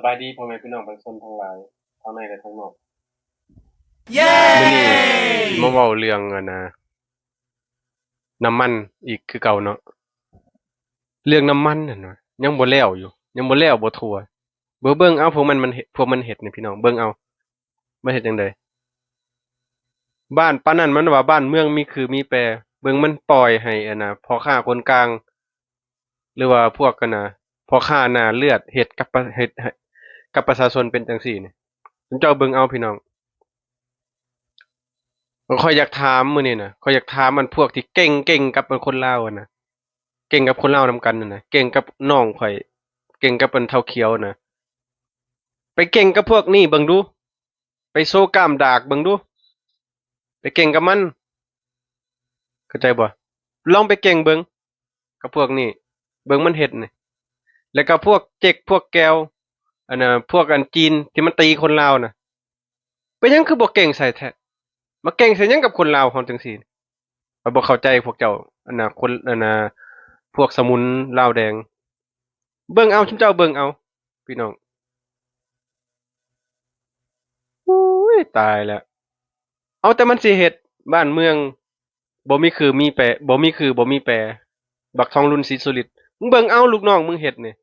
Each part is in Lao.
ສະບາຍດີພໍ່ແມ່ພີ່ນ້ອງປະຊາຊົນທັງຫຼາຍ ທັງໃນ ແລະ ທັງນອກ. ເຢ້! ມື້ນີ້ຊິມາເວົ້າເລື່ອງ ອັນນ່າ ນ້ຳມັນອີກຄືເກົ່າເນາະ. ເລື່ອງນ້ຳມັນຫັ້ນນະ ຍັງບໍ່ແລ້ວຢູ່ ຍັງບໍ່ແລ້ວບໍ່ທົ່ວ. ເບິ່ງ ເບິ່ງເອົາ ພວກມັນ ມັນເຮັດ ພວກມັນເຮັດນີ້ພີ່ນ້ອງ ເບິ່ງເອົາ ມັນເຮັດຈັ່ງໃດ. ບ້ານປານນັ້ນ ມັນວ່າບ້ານເມືອງມີຄືມີແປ ເບິ່ງມັນປ່ອຍໃຫ້ ອັນນ່າ ພໍ່ຄ້າຄົນກາງ ຫຼືວ່າພວກ ອັນນ່າ ພໍ່ຄ້າໜ້າເລືອດເຮັດກັບປະ ເຮັດ ເຮັດກັບປະຊາຊົນເປັນຈັ່ງຊີ້ນີ້. ຊຸມເຈົ້າເບິ່ງເອົາພີ່ນ້ອງ. ຂ້ອຍຢາກຖາມມື້ນີ້ນະ ຂ້ອຍຢາກຖາມອັນພວກທີ່ເກັ່ງ ເກັ່ງກັບອັນຄົນລາວຫັ້ນນະ ເກັ່ງກັບຄົນລາວນຳກັນຫັ້ນນະ ເກັ່ງກັບນ້ອງຂ້ອຍ ເກັ່ງກັບອັນເຖົ້າຂຽວນະ ໄປເກັ່ງກັບພວກນີ້ເບິ່ງດູ ໄປໂຊກ້າມດາກເບິ່ງດູ ໄປເກັ່ງກັບມັນ ເຂົ້າໃຈບໍ່? ລອງໄປເກັ່ງເບິ່ງ ກັບພວກນີ້ ເບິ່ງມັນເຮັດນີ້ ແລ້ວກໍພວກເຈັກພວກແກວ ອັນນ່າ ພວກອັນຈີນທີ່ມັນຕີຄົນລາວນະ ເປັນຫຍັງຄືບໍ່ເກັ່ງໃສ່ແທ້? ມາເກັ່ງໃສ່ຫຍັງກັບຄົນລາວເຮົາຈັ່ງຊີ້? ຂ້ອຍບໍ່ເຂົ້າໃຈພວກເຈົ້າ ອັນນ່າ ຄົນ ອັນນ່າ ພວກສະໝຸນລາວແດງ ເບິ່ງເອົາ ຊຸມເຈົ້າເບິ່ງເອົາ ພີ່ນ້ອງ. ໂອ້ຍ ຕາຍແລ້ວ ເອົາແຕ່ມັນຊິເຮັດ ບ້ານເມືອງບໍ່ມີຄືມີແປ ບໍ່ມີຄືບໍ່ມີແປ ບັກທອງລຸນ ສີສຸລິດ ມຶງເບິ່ງເອົາ ລູກນ້ອງມຶງເຮັດນີ້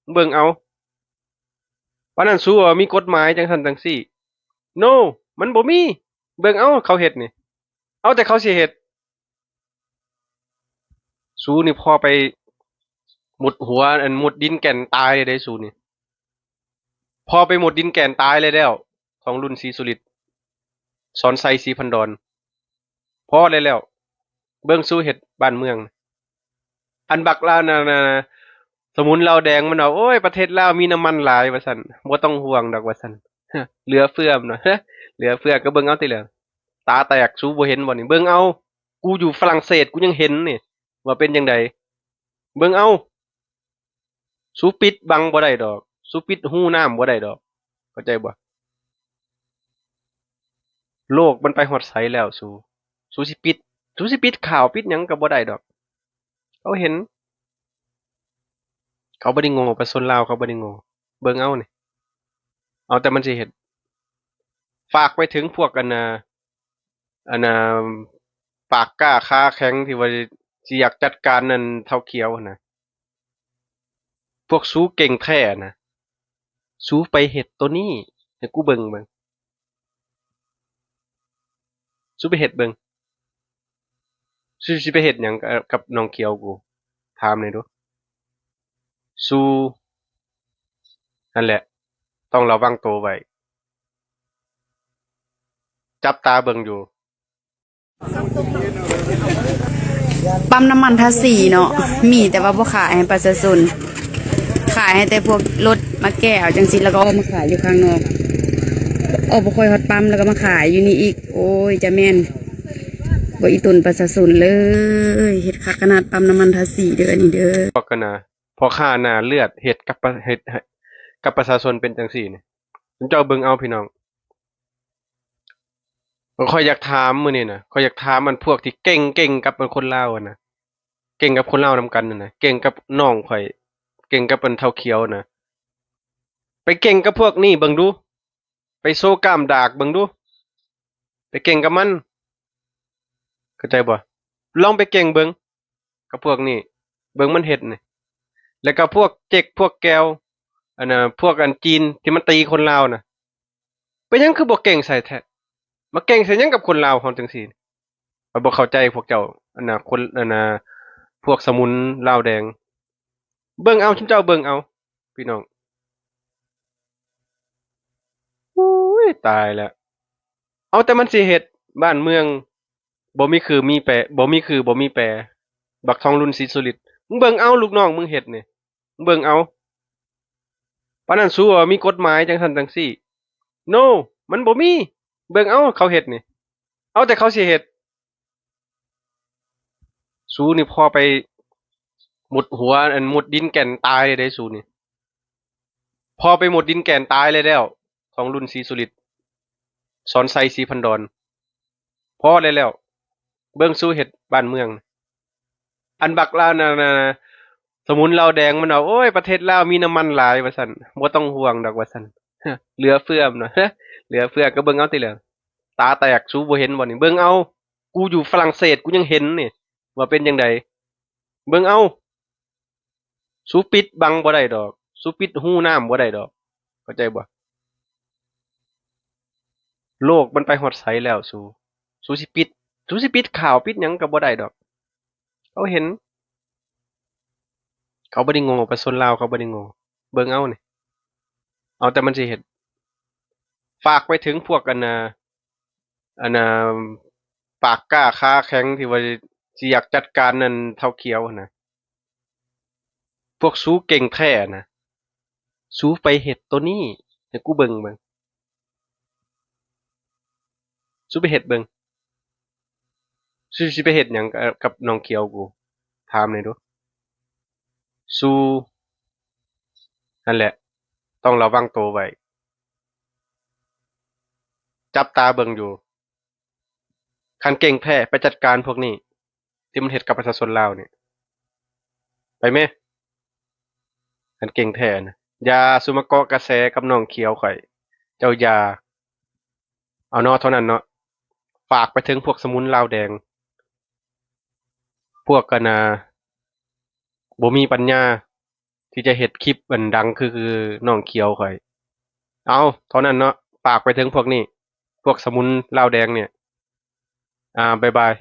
ມຶງເບິ່ງເອົາ ປານນັ້ນ ສູວ່າມີກົດໝາຍຈັ່ງຊັ້ນຈັ່ງຊີ້ ໂນ ມັນບໍ່ມີ ເບິ່ງເອົາ ເຂົາເຮັດນີ້ ເອົາແຕ່ເຂົາຊິເຮັດ. ສູນີ້ພໍໄປມຸດຫົວ ອັນມຸດດິນແກ່ນຕາຍເດ້ສູນີ້ ພໍໄປມຸດດິນແກ່ນຕາຍແລ້ວ ທອງລຸນ ສີສຸລິດ ສອນໄຊ ສີພັນດອນ ພໍແລ້ວ ເບິ່ງສູເຮັດບ້ານເມືອງ ອັນບັກລາວນັ້ນນະ ສະໝຸນລາວແດງ ມັນວ່າ ໂອ້ຍ ປະເທດລາວມີນ້ຳມັນຫຼາຍວ່າຊັ້ນ ບໍ່ຕ້ອງຫ່ວງດອກວ່າຊັ້ນ ເຫຼືອເຟືອ ເນາະ ເຫຼືອເຟືອ ກໍເບິ່ງເອົາຕິລະ ຕາແຕກ ສູບໍ່ເຫັນບໍ່ນີ້ ເບິ່ງເອົາ ກູຢູ່ຝຣັ່ງເສດ ກູຍັງເຫັນນີ້ ວ່າເປັນຈັ່ງໃດ ເບິ່ງເອົາ ສູປິດບັງບໍ່ໄດ້ດອກ ສູປິດຮູນ້ຳບໍ່ໄດ້ດອກ ເຂົ້າໃຈບໍ່? ໂລກມັນໄປຮອດໃສແລ້ວສູ ສູຊິປິດ ສູຊິປິດຂ່າວປິດຫຍັງກໍບໍ່ໄດ້ດອກ ເຂົາເຫັນ ເຂົາບໍ່ໄດ້ໂງ່ ປະຊາຊົນລາວເຂົາບໍ່ໄດ້ໂງ່ ເບິ່ງເອົານີ້ ເອົາແຕ່ມັນຊິເຮັດ ຝາກໄປເຖິງພວກ ອັນນ່າ ອັນນ່າ ປາກກ້າຂາແຂງທີ່ວ່າຊິຢາກຈັດການອັນເຖົ້າຂຽວຫັ້ນນະ ພວກສູເກັ່ງແທ້ນະ ສູໄປເຮັດໂຕນີ້ໃຫ້ກູເບິ່ງເບິ່ງ ສູໄປເຮັດເບິ່ງ ສູຊິໄປເຮັດຫຍັງກັບນ້ອງຂຽວກູ ຖາມແດ່ດູ ສູ ນັ້ນແຫຼະ ຕ້ອງລະວັງໂຕໄວ້ ຈັບຕາເບິ່ງຢູ່. ປ້ຳນ້ຳມັນທາສີເນາະ ມີແຕ່ວ່າບໍ່ຂາຍໃຫ້ປະຊາຊົນ ຂາຍໃຫ້ແຕ່ພວກລົດມາແກ່ເອົາຈັ່ງຊີ້ ແລ້ວກໍອອກມາຂາຍຢູ່ຂ້າງນອກ ອອກບໍ່ຄ່ອຍຮອດປ້ຳ ແລ້ວກໍມາຂາຍຢູ່ນີ້ອີກ ໂອ້ຍ ຈະແມ່ນບໍ່ອີ່ຕົນປະຊາຊົນເລີຍ ເຮັດຄັກຂະໜາດປ້ຳນ້ຳມັນທາສີເດີ ອັນນີ້ເດີ ພວກຫັ້ນນະ ພໍ່ຄ້າໜ້າເລືອດເຮັດກັບປະ ເຮັດ ເຮັດກັບປະຊາຊົນເປັນຈັ່ງຊີ້ນີ້ ເຈົ້າເບິ່ງເອົາພີ່ນ້ອງ. ຂ້ອຍຢາກຖາມມື້ນີ້ນະ ຂ້ອຍຢາກຖາມອັນພວກທີ່ເກັ່ງ ເກັ່ງກັບອັນຄົນລາວຫັ້ນນະ ເກັ່ງກັບຄົນລາວນຳກັນຫັ້ນນະ ເກັ່ງກັບນ້ອງຂ້ອຍ ເກັ່ງກັບອັນເຖົ້າຂຽວນະ ໄປເກັ່ງກັບພວກນີ້ເບິ່ງດູ ໄປໂຊກ້າມດາກເບິ່ງດູ ໄປເກັ່ງກັບມັນ ເຂົ້າໃຈບໍ່? ລອງໄປເກັ່ງເບິ່ງ ກັບພວກນີ້ ເບິ່ງມັນເຮັດນີ້ ແລ້ວກໍພວກເຈັກພວກແກວ ອັນນ່າ ພວກອັນຈີນທີ່ມັນຕີຄົນລາວນະ ເປັນຫຍັງຄືບໍ່ເກັ່ງໃສ່ແທ້? ມາເກັ່ງໃສ່ຫຍັງກັບຄົນລາວເຮົາຈັ່ງຊີ້? ຂ້ອຍບໍ່ເຂົ້າໃຈພວກເຈົ້າ ອັນນ່າ ຄົນ ອັນນ່າ ພວກສະໝຸນລາວແດງ ເບິ່ງເອົາ ຊຸມເຈົ້າເບິ່ງເອົາ ພີ່ນ້ອງ. ໂອ້ຍ ຕາຍແລ້ວ ເອົາແຕ່ມັນຊິເຮັດ ບ້ານເມືອງບໍ່ມີຄືມີແປ ບໍ່ມີຄືບໍ່ມີແປ ບັກທອງລຸນ ສີສຸລິດ ມຶງເບິ່ງເອົາ ລູກນ້ອງມຶງເຮັດນີ້ ມຶງເບິ່ງເອົາ ປານນັ້ນ ສູວ່າມີກົດໝາຍຈັ່ງຊັ້ນຈັ່ງຊີ້ ໂນ ມັນບໍ່ມີ ເບິ່ງເອົາ ເຂົາເຮັດນີ້ ເອົາແຕ່ເຂົາຊິເຮັດ. ສູນີ້ພໍໄປມຸດຫົວ ອັນມຸດດິນແກ່ນຕາຍເດ້ສູນີ້ ພໍໄປມຸດດິນແກ່ນຕາຍແລ້ວ ທອງລຸນ ສີສຸລິດ ສອນໄຊ ສີພັນດອນ ພໍແລ້ວ ເບິ່ງສູເຮັດບ້ານເມືອງ ອັນບັກລາວນັ້ນນະ ສະໝຸນລາວແດງມັນວ່າ ໂອ້ຍ ປະເທດລາວມີນ້ຳມັນຫຼາຍວ່າຊັ້ນ ບໍ່ຕ້ອງຫ່ວງດອກວ່າຊັ້ນ ເຫຼືອເຟືອມັນວ່າ ເຫຼືອເຟືອ ກໍເບິ່ງເອົາຕິລະ ຕາແຕກ ສູບໍ່ເຫັນບໍ່ນີ້ ເບິ່ງເອົາ ກູຢູ່ຝຣັ່ງເສດ ກູຍັງເຫັນນີ້ ວ່າເປັນຈັ່ງໃດ ເບິ່ງເອົາ ສູປິດບັງບໍ່ໄດ້ດອກ ສູປິດຮູນ້ຳບໍ່ໄດ້ດອກ ເຂົ້າໃຈບໍ່? ໂລກມັນໄປຮອດໃສແລ້ວສູ ສູຊິປິດ ສູຊິປິດຂ່າວປິດຫຍັງກໍບໍ່ໄດ້ດອກ ເຂົາເຫັນ ເຂົາບໍ່ໄດ້ໂງ່ ປະຊາຊົນລາວເຂົາບໍ່ໄດ້ໂງ່ ເບິ່ງເອົານີ້ ເອົາແຕ່ມັນຊິເຮັດ ຝາກໄປເຖິງພວກອັນນ່າ ອັນນ່າ ປາກກ້າຂາແຂງທີ່ວ່າຊິຢາກຈັດການນັ້ນເຖົ້າຂຽວຫັ້ນນະ ພວກສູເກັ່ງແທ້ນະ ສູໄປເຮັດໂຕນີ້ໃຫ້ກູເບິ່ງເບິ່ງ ສູໄປເຮັດເບິ່ງ ສູຊິໄປເຮັດຫຍັງກັບນ້ອງຂຽວກູ ຖາມແດ່ດູ ສູຫັ້ນແຫຼະ ຕ້ອງລະວັງໂຕໄວ້ ຈັບຕາເບິ່ງຢູ່ ຄັນເກັ່ງແທ້ໄປຈັດການພວກນີ້ ທີ່ມັນເຮັດກັບປະຊາຊົນລາວນີ້ ໄປແມ້ ຄັນເກັ່ງແທ້ນະ ຢ່າສຸມາເກາະກະແສກັບນ້ອງຂຽວຂ້ອຍ ເຈົ້າຢ່າ ເອົາເນາະ ເທົ່ານັ້ນເນາະ ຝາກໄປເຖິງພວກສະໝຸນລາວແດງ ພວກອັນນ່າ ບໍ່ມີປັນຍາ ທີ່ຈະເຮັດຄລິບອັນດັງຄື ຄືນ້ອງຂຽວຂ້ອຍ ເອົາ ເທົ່ານັ້ນເນາະ ຝາກໄປເຖິງພວກນີ້ ພວກສະໝຸນລາວແດງນີ້ ອາ ບາຍບາຍ.